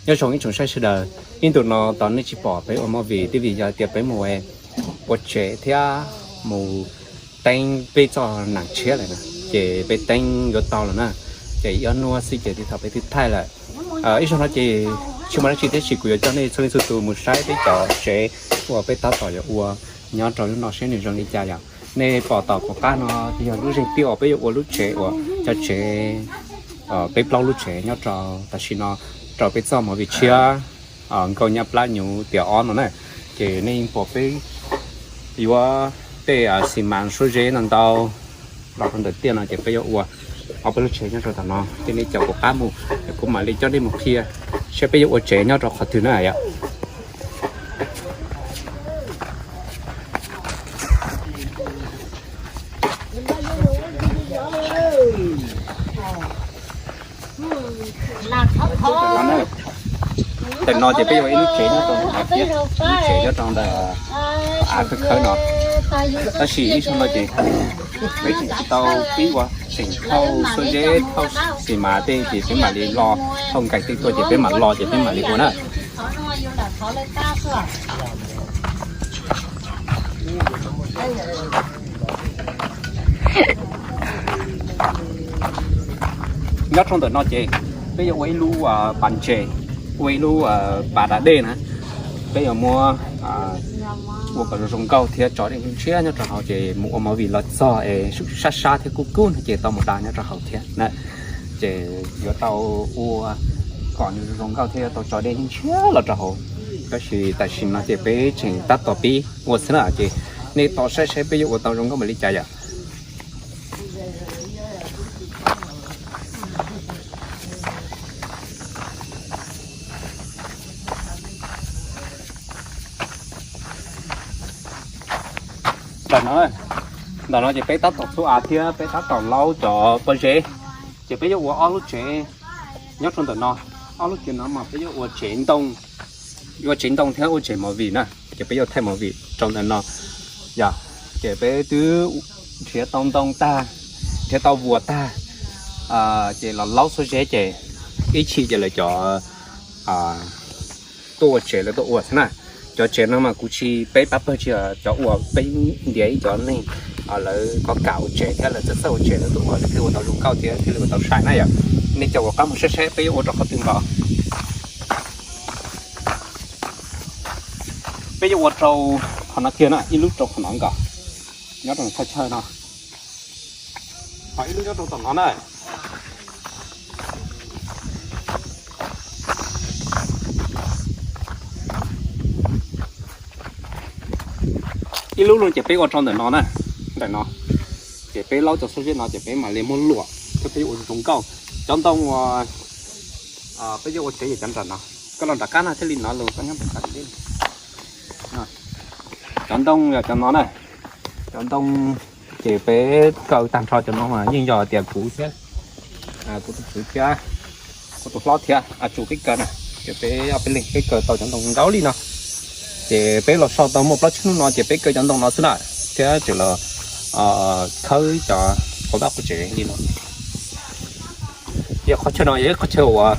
Nyob zoo ib tsoom saib sawv daws, ib ntus no tau nej tsis pom peb ua movie twb vim yog tias peb mus ua tsev thiab mus teeb peb txoj nees tshiab lawm na, ces peb teeb yuav tau lawm na, ces ib ob hnub xwb ces twb thaum peb twb thaij lawm. Ib zaug no ces tsis muaj dab tsi tiam sis kuv yuav coj nej txhua leej txhua tus mus saib peb cov tsev uas peb tab tom yuav ua nyob rau lub no seb nws zoo li cas yom. Nej pom tom kuv qab no yog lub zeeg tiaj uas peb yuav ua lub tsev uas cov tsev peb plaub lub tsev nyob rau tam sim no rau peb txoj movie tshiab, Nkauj Nyab Plab Nyuv Tiam Ob no na. Ces nej yeej pom peb yuav tej xi mas suab zeb no ntau los rau ntawm tiaj no ces peb yuav ua ob peb lub tsev nyob rau tom no. Ces nej caum kuv qab mus, kuv mam li coj nej mus qhia saib peb yuav ua tsev nyob rau qhov twg na yom. Ntawm no ces peb yuav ib lub tsev nyob rau ntawm no thiab, lub tsev nyob rau ntawm av khawb khawb no. Tab sis ib zaug no ces peb tseem tsis tau pib ua, tseem thauj suab zeb thauj xi mas tej ces peb mam li los, thauj nkaim tej tuaj ces peb mam los ces peb mam li ua na. Nyob rau ntawm no ces peb yuav ua ib lub pas ntses, ua ib lub pas da dej na. Peb yuav muab ua kom zoo zoo nkauj thiab tso dej ntshiab nyob rau hauv ces mus ua movie los txog es sab sab thiab kub kub no ces tau mus da nyob rau hauv thiab na. Ces yuav tau ua kom nws zoo nkauj thiab yuav tau tso dej ntshiab los rau hauv. Tab sis tam sim no ces peb tseem tab tom pib ua xwb na, ces nej tos saib saib peb yuav ua tau zoo nkauj npaum li cas yom. Ntawm no, ntawm no ces peb tab tom txhub av thiab peb tab tom laub cov pob zeb. Ces peb yuav ua ob lub tsev nyob rau ntawm no. Ob lub tsev no mas peb yuav ua tsev ntoo, yuav tsev ntoo thiab ua tsev movie na. Ces peb yuav thaij movie rau ntawm no. Yog, ces peb twb nrhiav tau ntoo tag, nrhiav tau vuas tag, ces los laub xuab zeb ces ib chim ces lawv cov tuaj ua tsev lawv tuaj ua xwb na. Cov tsev no mas kuv tsis, peb pab pawg tsis, cov ua peb ntiav ib cov neeg lawv kov kam ua tsev thiab lawv txawj txawj ua tsev lawv tuaj ua lawv thiaj ua tau zoo nkauj thiab thiaj li ua tau sai na yom. Nej caum kuv qab mus saib saib peb yuav ua rau qhov twg nkaus. Peb yuav ua rau qhov no kiag na, ib lub rau qhov no nkaus, nyob rau thaj chaw no, ho ib lub nyob rau tom no na. Ib lub no ces peb ua rau ntawm no na, ntawm no. Ces peb laub cov xuab zeb no ces peb mam li muab luam thiab peb yuav ua zoo nkauj. Cov ntoo uas peb yuav ua tsev yog cov nram no, koj los nram qab no thiaj li hnov lus, koj nyob nram qab. Cov ntoo yog cov no na, cov ntoo ces peb kaw tag nrho cov no mas yeej yog tias kuv thiab, kuv tus kwv thiab, kuv tus hlob thiab Tsum peb kaw na. Ces peb ob peb leeg peb kaw tau cov ntoo ntau li no. Ces peb los so tau muaj plaub tsib hnub no ces peb kaw cov ntoo no xwb na, thiab tseem los khawb cov qhov vaj qhov tsev li no. Yog qhov chaw no yog ib qhov chaw uas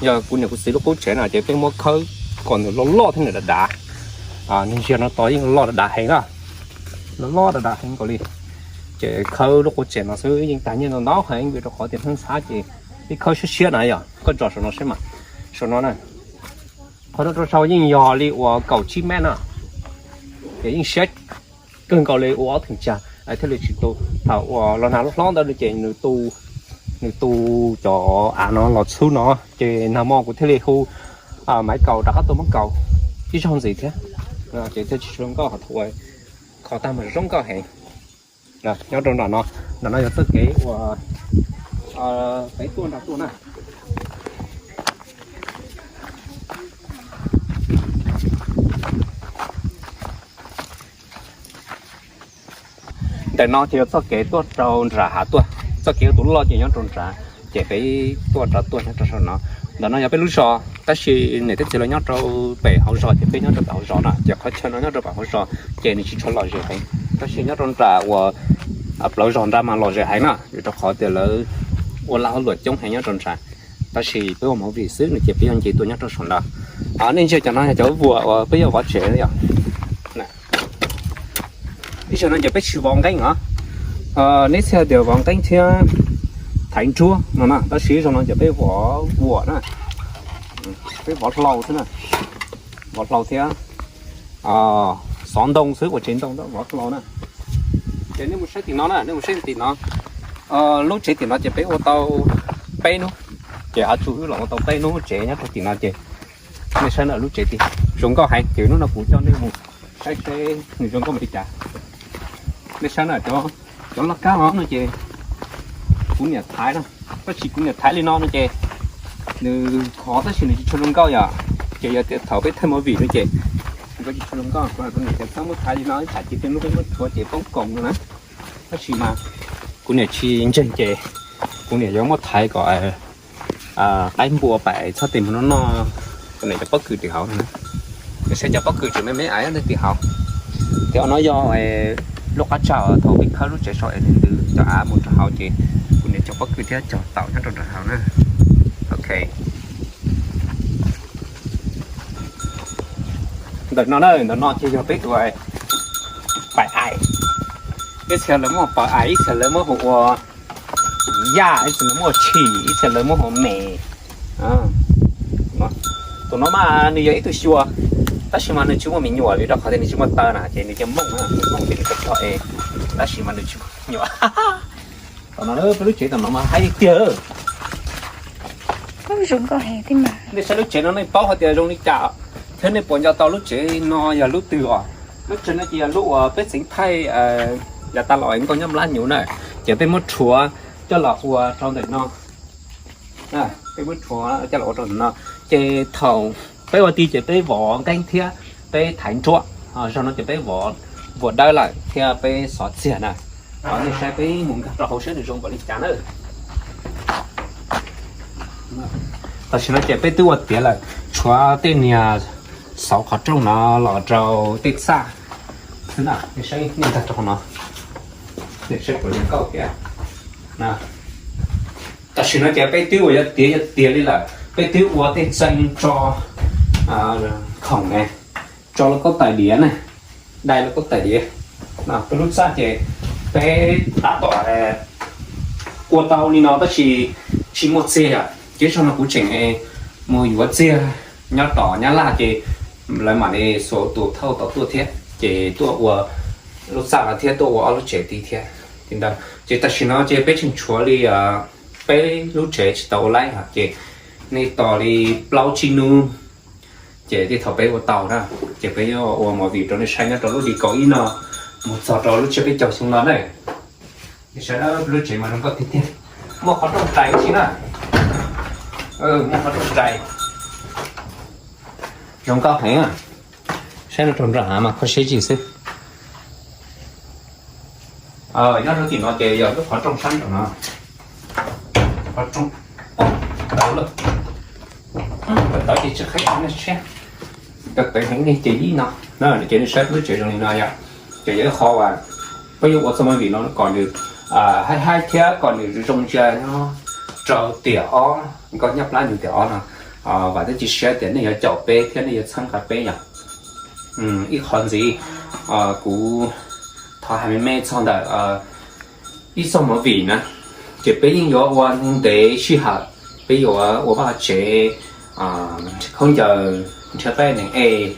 yog kuv niam kuv txiv lub qub tsev na, ces peb muab khawb kom nws loj loj thiab nws dav dav. Nws ziag no to yeej loj dav dav heev na, loj loj dav dav heev nkaus li. Ces khawb lub qub tsev no xwb yeej tag nyiaj ntau ntau heev vim rau qhov tias hnub ntxhab ces peb khawb siab siab na. Yog koj tsom saum no seb mas, saum no na, qhov no rau saud yeej yog li uas kaum tsib mev na, ces yeej siab kawg nkaus li ua ob theem tsag thiaj li tsis tu. Thaum uas los nag hlob hlob ntawd ces nws tu, nws tu cov av no los txhub no, ces nag hmo kuv thiaj li hu Maiv Kaus rov qab tuaj muab kaus ib zaug ntxiv thiab, ces thiaj tsis zoo nkauj, ho thaum ua kho tag mas zoo nkauj heev. Nyob rau nram no, nram no yog txoj kev uas peb tuaj nram tuaj na. Ntawm no ces yog txoj kev tuaj rau nram hav tuaj, txoj kev tus loj ces nyob rau nrad, ces peb tuaj rov tuaj nyob rau saum no. Ntawm no yog peb lub zos, tab sis niam thiab txiv lawv nyob rau pem hauv zos ces peb nyob rau pem hauv zos na, ces qhov chaw no nyob rau pem hauv zos ces nws tsis tshua lom zem heev, tab sis nyob rau nram uas plawv zos nrad mas lom zem heev na, vim rau qhov tias lawv ua lag ua luam coob heev nyob rau nrad. Tab sis peb ua movie xwb no ces peb yuav nce tuaj nyob rau saum ntawd. Nej ntsia cov no yog cov vuas uas peb yuav vov tsev yom. Ib zaug no ces peb tsis vov nqeeb os. Nej txhia tias vov nqeeb thiab thaiv nruab no na, tab sis ib zaug no ces peb vov vuas na, peb vov hlau xwb na, vov hlau thiab xov ntoo xwb, ua tsev ntoo vov hlau na. Ces nej mus saib tim no na, nej mus saib tim no. Lub tsev tim no ces peb ua tau peb hnub, ces av tsuj wb los ua tau peb hnub tsev nyob rau tim no ces nej saib na lub tsev tid zoo nkauj heev. Ces hnub no kuv coj nej mus saib seb nws zoo nkauj npaum li cas. Nej saib na, cov laj kab no no ces kuv niam thaiv na, tab sis kuv niam thaiv li no no ces nws khov tab sis nws tsis tshua zoo nkauj yom. Ces yog tias thaum peb thaij movie no ces nws tsis tshua zoo nkauj, kuv hais kuv niam tias txhob muab thaiv li no, tsam ces tej hnub peb muab rhuav ces poob koos no na. Tab sis mas kuv niam tsis ntseeg ces kuv niam yuav muab thaiv kom qaib npua pais txhob tes mus noj noj kuv niam cov pob kws tim hauv no. Saib cov pob kws tseem me me aiv nyob tim hauv. Thiab no yog lub qab tsau thaum peb khawb lub tsev saum es nws ntws cov av mus rau hauv ces kuv niam cog pob kws thiab cog taum nyob rau nram hauv na. Ok. Ntawm no na, ntawm no ces yog peb tus pais ais. Ib txhia lawv muab pais ais, ib txhia lawv muab hu ua yaj, ib txhia lawv muab hu tshis, ib txhia lawv muab hu ua mes. Tus no mas nws yog ib tug xyuas, tab sis mas nws tsis muaj me nyuam vim rau qhov tias nws tsis muaj taw na, ces nws cia mooj, mooj ces nws tau tso es, tab sis mas nws tsis muaj me nyuam. Tom no peb lub tsev tom no mas haib tiag tiag. Nej saib lub tsev no nej paub hais tias zoo li cas thiab nej puas nco tau lub tsev no yog lub twg os? Lub tsev no ces yog lub uas peb txeev thaij yav tas los nkauj nyab nplab nyuv na, ces peb muab rhuav coj los ua rau ntawm no. Peb muab rhuav coj los ua rau ntawm no, ces thaum peb ua ti ces peb vov nqeeb thiab peb thaiv nruab. Zaum no ces peb vov vuas dawb lawm thiab peb xov txiag na. Nej saib peb mus nkag rau hauv saib nws zoo npaum li cas na. Tam sim no ces peb twb ua tiav lawm, tshuav tej niag xauv qhov rooj no los rau tej txaj xwb na. Nej saib, nej nkag rau hauv no, nej saib puas zoo nkauj thiab. Tam sim no ces peb twb ua yuav tiav yuav tiav li lawm, peb twb ua tej txee tso khoom ne, tso lauj kaub tais diav ne, dai lauj kaub tais diav. Peb lub txaj ces peb tab tom ua tau li no tab sis tsis muaj txiag yom, ces zaum no kuv tseem mus yuav txiag nyob tom Nyab Laj ces lawv mam li xuas tus thauj tau tuaj thiab ces tuaj ua lub txaj no thiab tuaj ua ob lub tsev tid thiab. Ces tam sim no ces peb tseem tshuav li peb lub tsev tsis tau ua laib ces nej tos li plaub tsib hnub ces tej thaum peb ua tau na, ces peb yuav ua movie rau nej saib nyob rau lub di kaum ib no mus txog rau lub tsiab peb caug xyoo no na. Saib lub tsev mas zoo nkauj tiag tiag, muaj qhov rooj rais tsi na, muaj qhov rooj rais, zoo nkauj heev. Saib no rau nram hav mas kho siab tsis xwb. Nyob rau tim no ces yog lub qhov rooj sab nraum no, qhov rooj tawv lawm, tawv ces tsis qhib nej saib, tawv tawv heev li ces ib no, ces nej saib lub tsev zoo li no yom, ces yog ib qho uas peb yuav ua txoj movie no kom nws haib haib thiab kom nws zoo ntsia nyob rau tiam ob nkauj nyab plab nws tiam ob no. Vam thiab cia siab tias nej yuav caum peb thiab nej yuav txhawb nqa peb yom. Ib qho ntxiv kuv thov hais me me txog ntawm ib txoj movie na, ces peb yeej yuav ua ntev sij hawm, peb yuav ua vaj tsev, khaub ncaws, nrhiav qaib nees e,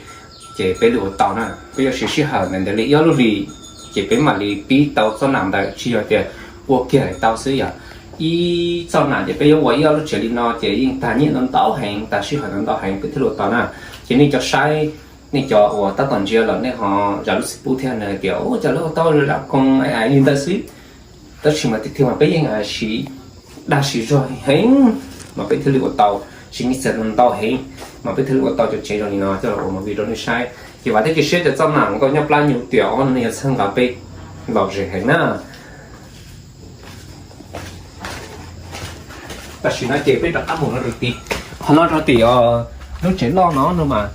ces peb li ua tau na. Peb yuav siv sij hawm ntawm ntawd li ib ob lub hlis, ces peb mam li pib tau txoj nam ntawd, tsis yog tias ua kiag tau xwb yom. Ib txoj nam ces peb yuav ua ib ob lub tsev li no ces yeej tag nyiaj ntau ntau heev, tag sij hawm ntau ntau heev peb thiaj li ua tau na. Ces nej cov saib, nej cov uas tab tom ntsia los nej ho zam lub txim pub thiab na tias ua cas lawv ua tau zam koos li ntawd xwb. Tab sis mas tiag tiag mas peb yeej siv dag siv zog heev mas peb thiaj li ua tau, siv nyiaj txiag ntau heev mas peb thiaj li ua tau cov tsev zoo li no coj los ua movie rau nej saib. Ces vam thiab cia siab tias txoj nam nkauj nyab plab nws tiam ob no nej yuav txhawb nqa peb lom zem heev na. Tam sim no ces peb rov qab mus no rau tim, qhov no rau tim lub tsev loj no no mas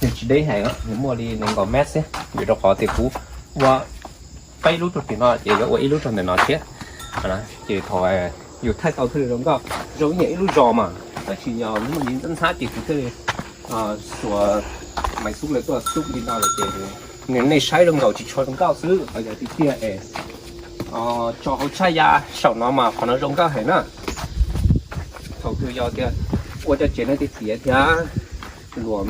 nws tsis deb heev, nws muaj li nees nkaum mev xwb, vim rau qhov tias kuv ua peb lub rau tim no ces yuav ua ib lub rau ntawm no thiab. Ces thaum Yus thaij tau thiaj li zoo nkauj, zoo ib yam ib lub zos mas, tab sis yog muaj li ntxhab ntxhab ces kuv thiaj li xuas maiv xub lawv tuaj xub li no lawm ces nej saib zoo nkaus tsis tshua zoo nkauj xwb, qhov yog tiag tiag es tso hauv tshaj ya saum no mas qhov no zoo nkauj heev na. Thaum twg yog tias ua cov tsev no tiav tiav thiab luam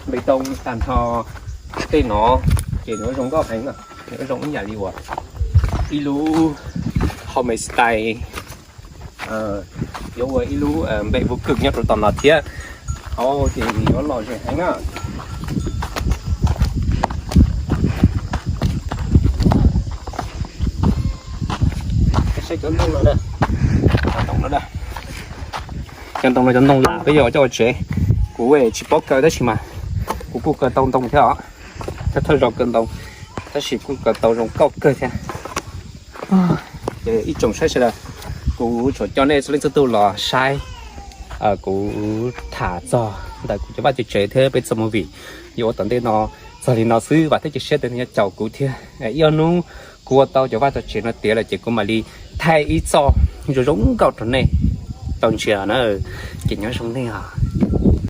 npe too tag nrho tej no ces nws zoo nkauj heev na, nws zoo ib yam li uas ib lub homestay, yuav ua ib lub npe vus kws nyob rau tom no thiab, ces yuav lom zem heev na. Saib cov ntoo no, cov ntoo no cov ntoo lam peb yuav coj ua tsev. Kuv tsis paub kaw tab sis mas kuv kuj kaw tau ntoo thiab os, cov thawj zaug kaw ntoo, tab sis kuj kaw tau zoo nkauj kawg thiab. Ces ib tsoom saib sawv daws, kuv tsuas coj nej txhua leej txhua tus los saib kuv tham txog ntawm kuv cov vaj cov tsev thiab peb txoj movie yuav ua tom ntej no txog li no xwb, vam thiab cia siab tias nej yuav caum kuv thiab. Ib ob hnub kuv ua tau cov vaj cov tsev no tiav lawm ces kuv mam li thaij ib txoj zoo zoo nkauj rau nej tau ntsia na. Ces nyob zoo nej os.